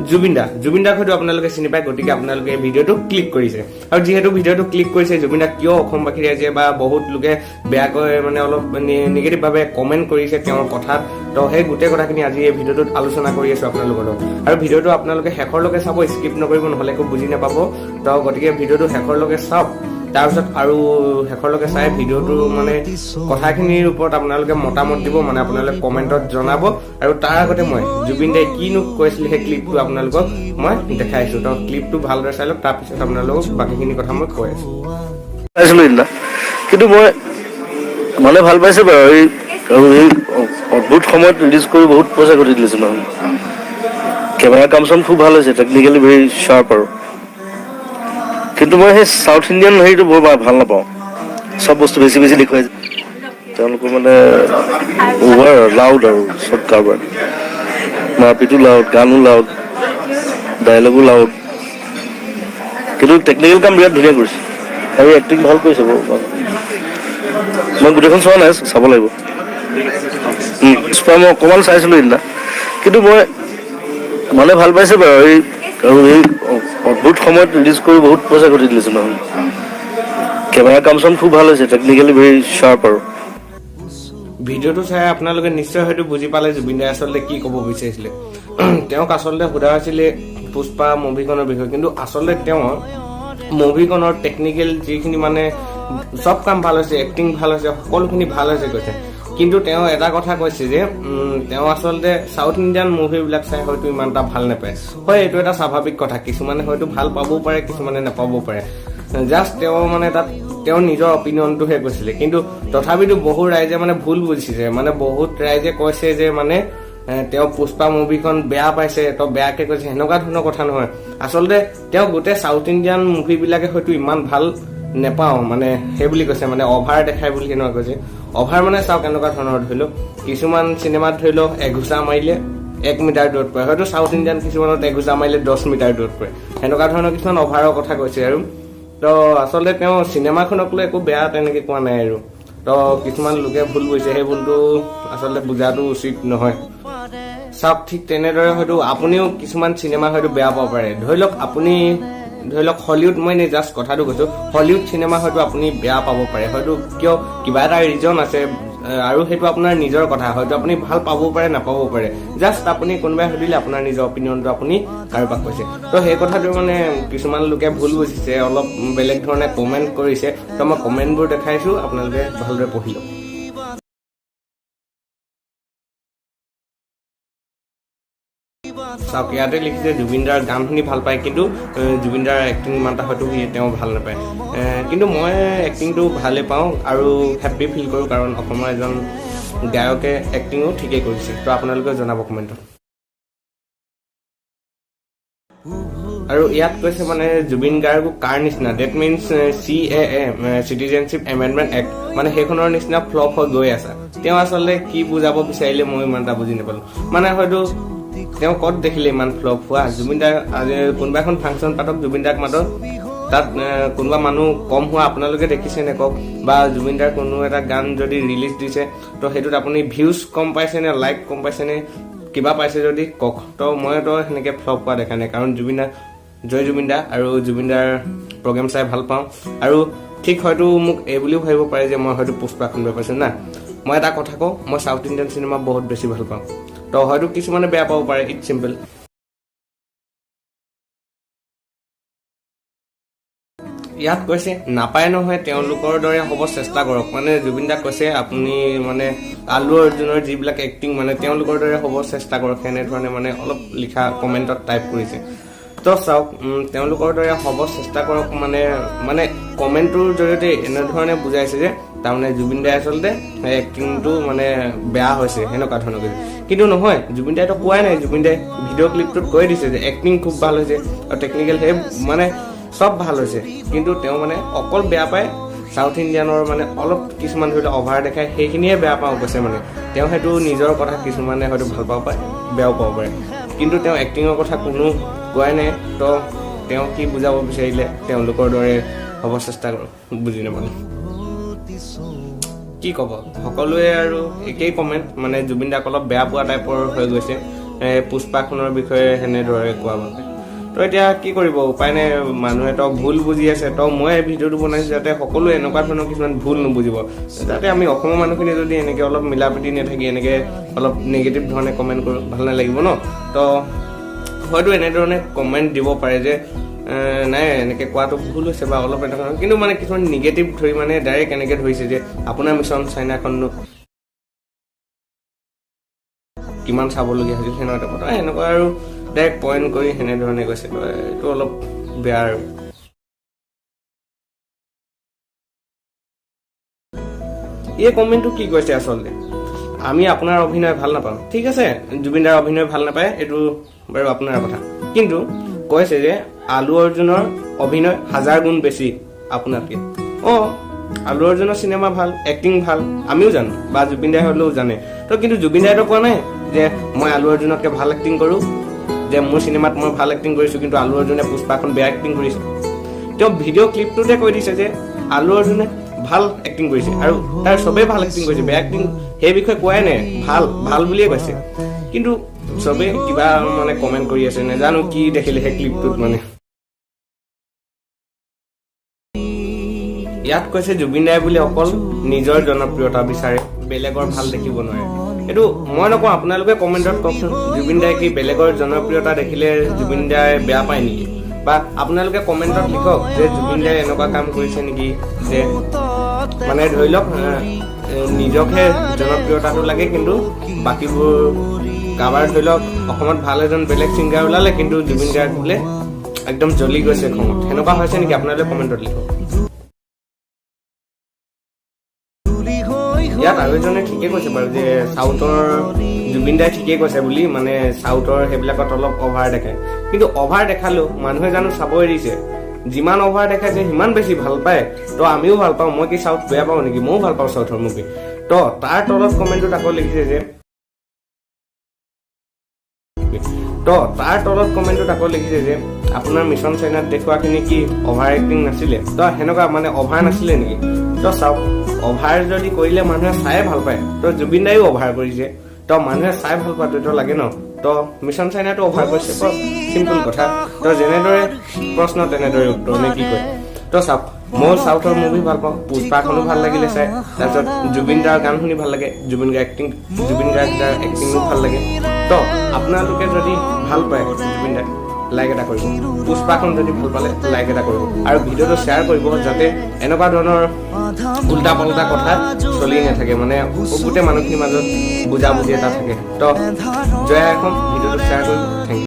জুবিন দা। জুবিন দাক হয়তো আপোনালোকে চিনি পায়, গতিকে আপোনালোকে এই ভিডিঅ'টো ক্লিক কৰিছে। আৰু যিহেতু ভিডিঅ'টো ক্লিক কৰিছে, জুবিন দাক কিয় অসমবাসী ৰাইজে বা বহুত লোকে বেয়াকৈ মানে অলপ নিগেটিভভাৱে কমেণ্ট কৰিছে তেওঁৰ কথাত, তো সেই গোটেই কথাখিনি আজি এই ভিডিঅ'টোত আলোচনা কৰি আছো আপোনালোকৰ লগত। আৰু ভিডিঅ'টো আপোনালোকে শেষৰলৈকে চাব, স্কিপ নকৰিব, নহ'লে একো বুজি নাপাব। তো গতিকে ভিডিঅ'টো শেষৰলৈকে চাওক। তাৰপিছত আৰু শেষৰলৈকে চাই ভিডিঅ'টো মানে কথাখিনিৰ ওপৰত আপোনালোকে মতামত দিব, মানে আপোনালোকে কমেণ্টত জনাব। আৰু তাৰ আগতে মই জুবিন দাই কিনো কৈছিল, সেই ক্লিপটো আপোনালোকক মই দেখাই আছো। তো ক্লিপটো ভালদৰে চাই লওক, তাৰপিছত আপোনালোকক বাকীখিনি কথা মই কৈ আছো। পাইছিলো সেইদিনা, কিন্তু মই মানে ভাল পাইছে বাৰু। এই আৰু এই অদ্ভুত সময়ত ৰিলিজ কৰি বহুত পইচা ঘটি দিলে চিনেমাখন। কেমেৰা কাম চাম খুব ভাল হৈছে, টেকনিকেলি ভেৰি শ্বাৰ্প। আৰু কিন্তু মই সেই চাউথ ইণ্ডিয়ান হেৰিটো বৰ ভাল নাপাওঁ। চব বস্তু বেছি বেছি দেখুৱাই তেওঁলোকৰ, মানে অভাৰ লাউড আৰু চব কাৰবাৰ। মাৰপিটো লাউড, গানো লাউড, ডায়লগো লাউড। কিন্তু টেকনিকেল কাম বিৰাট ধুনীয়া কৰিছে আৰু এক্টিং ভাল কৰিছে বাৰু। মই গোটেইখন চোৱা নাই, চাব লাগিব। পুষ্পা মই অকণমান চাইছিলোঁ সেইদিনা, কিন্তু মই মানে ভাল পাইছে বাৰু। এই আৰু এই অদ্ভুত সময়ত ৰিলিজ কৰি বহুত পইচা ঘটি দিলে চিনেমাখন। কেমেৰা কাম চাম খুব ভাল হৈছে, টেকনিকেলি ভেৰি শ্বাৰ্প আৰু ভিডিঅ'টো চাই আপোনালোকে নিশ্চয় হয়তো বুজি পালে জুবিন দাই আচলতে কি ক'ব বিচাৰিছিলে। তেওঁক আচলতে সোধা হৈছিলে পুষ্পা মুভিখনৰ বিষয়ে, কিন্তু আচলতে তেওঁ মুভিখনৰ টেকনিকেল যিখিনি মানে চব কাম ভাল হৈছে, এক্টিং ভাল হৈছে, সকলোখিনি ভাল হৈছে কৈছে। কিন্তু তেওঁ এটা কথা কৈছে যে তেওঁ আচলতে চাউথ ইণ্ডিয়ান মুভিবিলাক চাই হয়তো ইমান এটা ভাল নাপায়। হয়, এইটো এটা স্বাভাৱিক কথা। কিছুমানে হয়তো ভাল পাবও পাৰে, কিছুমানে নাপাবও পাৰে। জাষ্ট তেওঁ মানে তাত তেওঁৰ নিজৰ অপিনিয়নটোহে কৈছিলে। কিন্তু তথাপিতো বহু ৰাইজে মানে ভুল বুজিছে। মানে বহুত ৰাইজে কৈছে যে মানে তেওঁ পুষ্পা মুভিখন বেয়া পাইছে, তো বেয়াকে কৈছে, সেনেকুৱা ধৰণৰ কথা নহয়। আচলতে তেওঁ গোটেই চাউথ ইণ্ডিয়ান মুভিবিলাকে হয়তো ইমান ভাল নেপাওঁ মানে সেই বুলি কৈছে, মানে অভাৰ দেখাই বুলি কেনেকুৱা কৈছে। অভাৰ মানে চাওক কেনেকুৱা ধৰণৰ, ধৰি লওক কিছুমান চিনেমাত ধৰি লওক এঘোচা মাৰিলে 1 মিটাৰ দূৰত পৰে, হয়তো চাউথ ইণ্ডিয়ান কিছুমানত এঘোচা মাৰিলে 10 মিটাৰ দূৰত পৰে। সেনেকুৱা ধৰণৰ কিছুমান অভাৰৰ কথা কৈছে। আৰু তো আচলতে তেওঁ চিনেমাখনক লৈ একো বেয়া তেনেকে কোৱা নাই। আৰু তো কিছুমান লোকে ভুল বুজিছে, সেই ভুলটো আচলতে বুজাটো উচিত নহয়। চাওক, ঠিক তেনেদৰে হয়তো আপুনিও কিছুমান চিনেমা হয়তো বেয়া পাব পাৰে। ধৰি লওক আপুনি ধৰি লওক হলিউড, মই এনেই জাষ্ট কথাটো কৈছো, হলিউড চিনেমা হয়তো আপুনি বেয়া পাব পাৰে। হয়তো কিয় কিবা এটা ৰিজন আছে আৰু সেইটো আপোনাৰ নিজৰ কথা। হয়তো আপুনি ভাল পাবও পাৰে, নাপাবও পাৰে। জাষ্ট আপুনি কোনোবাই সুধিলে আপোনাৰ নিজৰ অপিনিয়নটো আপুনি কাৰোবাক কৈছে। তো সেই কথাটো মানে কিছুমান লোকে ভুল বুজিছে, অলপ বেলেগ ধৰণে কমেণ্ট কৰিছে। তো মই কমেণ্টবোৰ দেখাইছো, আপোনালোকে ভালদৰে পঢ়ি লওক। চাওক, ইয়াতে লিখিছে জুবিনদাৰ গান শুনি ভাল পায়, কিন্তু জুবিনদাৰ এক্টিং ইমান এটা হয়তো সি তেওঁ ভাল নাপায়। কিন্তু মই এক্টিংটো ভালেই পাওঁ আৰু হেপ্পী ফিল কৰোঁ, কাৰণ অসমৰ এজন গায়কে এক্টিঙো ঠিকেই কৰিছে। তো আপোনালোকে জনাব কমেণ্টত। আৰু ইয়াত কৈছে মানে জুবিন গাৰ্গো কাৰ নিচিনা, that means CAA, Citizenship Amendment Act, মানে সেইখনৰ নিচিনা ফ্লপ হৈ গৈ আছে। তেওঁ আচলতে কি বুজাব বিচাৰিলে মই ইমান এটা বুজি নাপালো। মানে হয়তো তেওঁ ক'ত দেখিলে ইমান ফ্লপ হোৱা? জুবিন দাৰ আজি কোনোবা এখন ফাংচন পাতক, জুবিন দাক মাতক, তাত কোনোবা মানুহ কম হোৱা আপোনালোকে দেখিছে নে কওক? বা জুবিন দাৰ কোনো এটা গান যদি ৰিলিজ দিছে, তো সেইটোত আপুনি ভিউজ কম পাইছে নে, লাইক কম পাইছে নে, কিবা পাইছে যদি কওক। তো মইতো সেনেকে ফ্লপ হোৱা দেখা নাই, কাৰণ জুবিন দা, জয় জুবিন দা। আৰু জুবিন দাৰ প্ৰগ্ৰেম চাই ভাল পাওঁ। আৰু ঠিক হয়তো মোক এই বুলিও ভাবিব পাৰে যে মই হয়তো পুষ্পাখন বেয়া পাইছোঁ। না, মই এটা কথা কওঁ, মই চাউথ ইণ্ডিয়ান চিনেমা বহুত বেছি ভাল পাওঁ। তো হয়তো কিছুমানে বেয়া পাব পাৰে, it's simple. ইয়াত কৈছে নাপায় নহয়, তেওঁলোকৰ দৰে হ'ব চেষ্টা কৰক। মানে জুবিন দাক কৈছে আপুনি মানে আল্লু অৰ্জুনৰ যিবিলাক এক্টিং, মানে তেওঁলোকৰ দৰে হ'ব চেষ্টা কৰক, সেনেধৰণে মানে অলপ লিখা কমেণ্টত টাইপ কৰিছে। তো চাওক, তেওঁলোকৰ দৰে হ'ব চেষ্টা কৰক মানে মানে কমেণ্টটোৰ জৰিয়তে এনেধৰণে বুজাইছে যে তাৰমানে জুবিন দাই আচলতে এক্টিংটো মানে বেয়া হৈছে, সেনেকুৱা ধৰণৰ কৈছে। কিন্তু নহয়, জুবিন দাইতো কোৱাই নাই। জুবিন দাই ভিডিঅ' ক্লিপটোত কৈ দিছে যে এক্টিং খুব ভাল হৈছে আৰু টেকনিকেল সেই মানে চব ভাল হৈছে। কিন্তু তেওঁ মানে অকল বেয়া পায় চাউথ ইণ্ডিয়ানৰ মানে অলপ কিছুমান ধৰি লওক অভাৰ দেখায়, সেইখিনিয়ে বেয়া পাওঁ কৈছে। মানে তেওঁ সেইটো নিজৰ কথা, কিছুমানে হয়তো ভাল পাব পাৰে, বেয়াও পাব পাৰে। কিন্তু তেওঁ এক্টিঙৰ কথা কোনো কোৱাই নাই। তো তেওঁ কি বুজাব বিচাৰিলে তেওঁলোকৰ দৰে হ'ব চেষ্টা কৰক, বুজি নাপালোঁ। কি ক'ব সকলোৱে আৰু একেই কমেণ্ট, মানে জুবিন দাক অলপ বেয়া পোৱা টাইপৰ হৈ গৈছে। পুষ্পাখনৰ বিষয়ে সেনেদৰে কোৱা বাবে। তো এতিয়া কি কৰিব, উপায় নাই, মানুহে তো ভুল বুজি আছে। তো মই এই ভিডিঅ'টো বনাইছোঁ যাতে সকলোৱে এনেকুৱা ধৰণৰ কিছুমান ভুল নুবুজিব, যাতে আমি অসমৰ মানুহখিনি যদি এনেকৈ অলপ মিলা প্ৰীতি নাথাকি এনেকৈ অলপ নিগেটিভ ধৰণে কমেণ্ট কৰোঁ, ভাল নালাগিব ন। তো হয়তো এনেধৰণে কমেণ্ট দিব পাৰে যে নাই, এনেকৈ কোৱাটো ভুল হৈছে বা অলপ এনেকুৱা, কিন্তু মানে কিছুমান নিগেটিভ ধৰি মানে ডাইৰেক্ট এনেকৈ ধৰিছে যে আপোনাৰ মিছন চাইনাখননো কিমান চাবলগীয়া হৈছিল, সেনেকুৱা টাইপত এনেকুৱা আৰু ডাইৰেক্ট পইণ্ট কৰি সেনেধৰণে কৈছে। তো এইটো অলপ বেয়া। আৰু এই কমেণ্টটো কি কৈছে আচলতে, আমি আপোনাৰ অভিনয় ভাল নাপাওঁ। ঠিক আছে, জুবিনদাৰ অভিনয় ভাল নাপায়, এইটো বাৰু আপোনাৰ কথা, কিন্তু কৈছে যে আলু অৰ্জুনৰ অভিনয় হাজাৰ গুণ বেছি আপোনাতকে। আলু অৰ্জুনৰ চিনেমা ভাল, এক্টিং ভাল, আমিও জানো বা জুবিন দাই হ'লেও জানে। তো কিন্তু জুবিন দাইতো কোৱা নাই যে মই আলু অৰ্জুনতকে ভাল এক্টিং কৰোঁ, যে মোৰ চিনেমাত মই ভাল এক্টিং কৰিছোঁ কিন্তু আলু অৰ্জুনে পুষ্পাখন বেয়া এক্টিং কৰিছে। তেওঁ ভিডিঅ' ক্লিপটোতে কৈ দিছে যে আলু অৰ্জুনে ভাল এক্টিং কৰিছে আৰু তাৰ চবেই ভাল এক্টিং কৰিছে, বেয়া এক্টিং সেই বিষয়ে কোৱাই নাই, ভাল ভাল বুলিয়ে কৈছে। কিন্তু চবেই কিবা মানে কমেণ্ট কৰি আছে, নাজানো কি দেখিলে সেই ক্লিপটোত। মানে ইয়াত কৈছে জুবিন দাই বুলি অকল নিজৰ জনপ্ৰিয়তা বিচাৰে, বেলেগৰ ভাল দেখিব নোৱাৰে। এইটো মই নকওঁ, আপোনালোকে কমেণ্টত কওকচোন, জুবিন দাই কি বেলেগৰ জনপ্ৰিয়তা দেখিলে জুবিন দাই বেয়া পায় নেকি? বা আপোনালোকে কমেণ্টত লিখক যে জুবিন দাই এনেকুৱা কাম কৰিছে নেকি যে মানে ধৰি লওক নিজকহে জনপ্ৰিয়তাটো লাগে, কিন্তু বাকীবোৰ কাৰোবাৰ ধৰি লওক অসমত ভাল এজন বেলেগ ছিংগাৰ ওলালে, কিন্তু জুবিন গাৰ্গ বোলে একদম জ্বলি গৈছে খঙত, সেনেকুৱা হৈছে নেকি? আপোনালোকে কমেণ্টত লিখক। ইয়াত আৰু এজনে ঠিকে কৈছে বাৰু যে চাউথৰ জুবিন দাই ঠিকে কৈছে বুলি, মানে চাউথৰ সেইবিলাকত অলপ অভাৰ দেখায়, কিন্তু অভাৰ দেখালেও মানুহে জানো চাব এৰিছে? যিমান অভাৰ দেখাইছে সিমান বেছি ভাল পায়। তো আমিও ভাল পাওঁ, মই কি চাউথ বেয়া পাওঁ নেকি? ময়ো ভাল পাওঁ চাউথৰ মুভি। তো তাৰ তলত কমেণ্টটোত আকৌ লিখিছে যে তো তাৰ তলত কমেণ্টটোত আকৌ লিখিছে যে আপোনাৰ মিছন চাইনাত দেখুৱাখিনি কি অভাৰ এক্টিং নাছিলে? তো সেনেকুৱা মানে অভাৰ নাছিলে নেকি? তো চাওক, অভাৰ যদি কৰিলে মানুহে চায়ে ভাল পায়, তো জুবিন দায়ো অভাৰ কৰিছে, তো মানুহে চাই ভাল পোৱাটো লাগে ন। তো মিছন চাইনাটো অভাৰ কৰিছে, চিম্পল কথা। তো যেনেদৰে প্ৰশ্ন তেনেদৰে উত্তৰ নে কি কয়। তো চাওক, ময়ো চাউথৰ মুভি ভাল পাওঁ, পুষ্পাখনো ভাল লাগিলে চাই, তাৰপিছত জুবিন দাৰ গান শুনি ভাল লাগে, জুবিন গাৰ্গ দাৰ এক্টিঙো ভাল লাগে। তো আপোনালোকে যদি ভাল পায় জুবিন দাক, লাইক এটা কৰিব, পুষ্পাখন যদি ভাল পালে লাইক এটা কৰিব আৰু ভিডিঅ'টো শ্বেয়াৰ কৰিব, যাতে এনেকুৱা ধৰণৰ উল্টা পাল্টা কথা চলি নাথাকে, মানে গোটেই মানুহখিনিৰ মাজত বুজাবুজি এটা থাকে। তো জয় অসম, ভিডিঅ'টো শ্বেয়াৰ কৰিব। Thank U.